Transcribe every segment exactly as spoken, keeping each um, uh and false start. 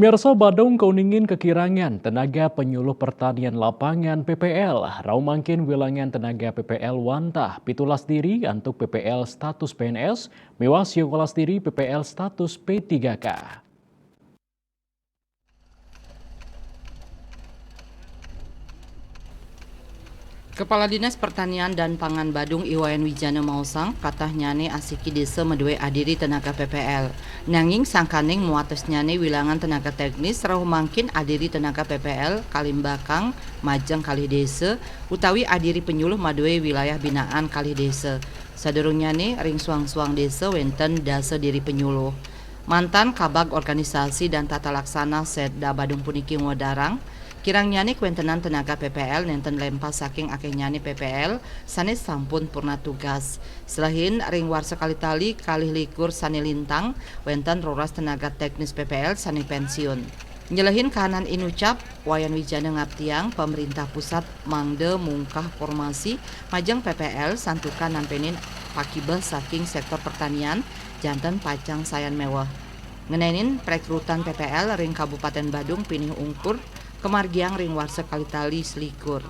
Pemirsa, Badung kauningin kekirangan tenaga penyuluh pertanian lapangan P P L. Rauh mangkin wilangan tenaga P P L wantah pitulas diri antuk P P L status P N S, miwah siwah welas diri P P L status P tiga K. Kepala Dinas Pertanian dan Pangan Badung I Wayan Wijana maosang, katahnyane asiki desa maduwe adiri tenaga P P L. Nanging sangkaning muatesnyane wilangan tenaga teknis rauh mangkin adiri tenaga P P L kalimbakang majeng kalih desa utawi adiri penyuluh maduwe wilayah binaan kalih desa. Sadurungnyane ring suang-suang desa wenten dasa diri penyuluh. Mantan Kabag Organisasi dan Tata Laksana Setda Badung puniki ngwedarang, kirangnyane kwentenan tenaga P P L nenten lempas saking akehnyane P P L sane sampun purna tugas. Selehin ring warsa kalitali kalih likur sane lintang, wenten roras tenaga teknis P P L sane pensiun. Nyelehin kahanan inucap, Wayan Wijana ngaptiang pemerintah pusat mangda mungkah formasi majeng P P L santukan nampenin pakibeh saking sektor pertanian janten pacang sayan meweh. Ngenenin perekrutan P P L ring Kabupaten Badung pinih ungkur kamargiang ring warsa kalitali selikur.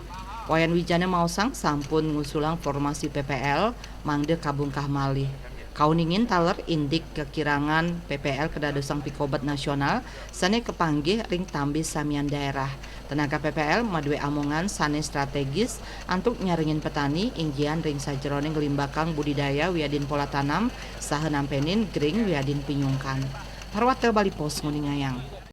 Wayan Wijana maosang sampun ngusulang formasi P P L mangda kabungkah malih. Kauningin taler indik kekirangan P P L kadadosang pikobet nasional sane kapanggih ring tambi samian daerah. Tenaga P P L maduwe amongan sane strategis antuk nyarengin petani inggihan ring sajeroning nglimbakang budidaya wiadin pola tanam saha nampenin gering wiadin pinyungkan. Parwata Bali Post nguningayang.